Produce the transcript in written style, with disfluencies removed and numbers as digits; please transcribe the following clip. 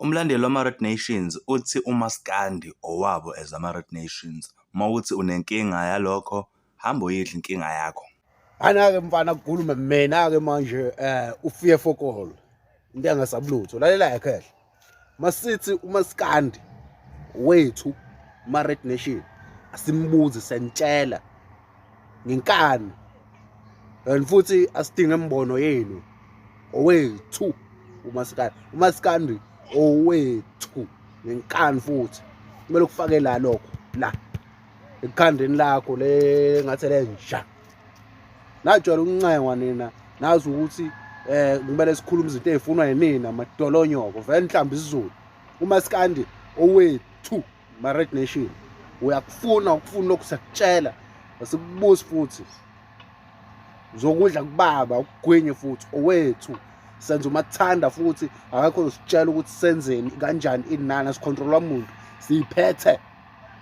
Umlandeli wama-Red Nations uthi umaskandi owabo as ama-Red Nations. Uma uthi unenkinga yalokho, hamba uyidle inkinga yakho. Ana-ke mfana kukhulume mina-ke manje ufiye fokolo into engasabi lutho. Lalela-ke khehla, masithi umaskandi wethu ma-Red Nation asimbuzi, senitshela ngenkani and futhi asidinge imbono yenu. Owethu umaskandi, umaskandi owethu ngenkani, futhi kumele ukufake la lokho la ekhandeni lakho le ngathi lenja. Najwayela ukuncengwa nina, nazi ukuthi kumele sikhulume izinto ey'funwa yinina madolonyoko vele mhlawumbe isiZulu. Umaskandi owethu ma-Red Nation, uyakufuna ukufuna lokhu, siyakutshela, asikubuzi futhi uzokudla kubaba ukugwinye futhi. Owethu, senza umathanda futhi akekho uzositshela ukuthi senzeni kanjani inani, asikhontrolwa muntu, siyiphethe.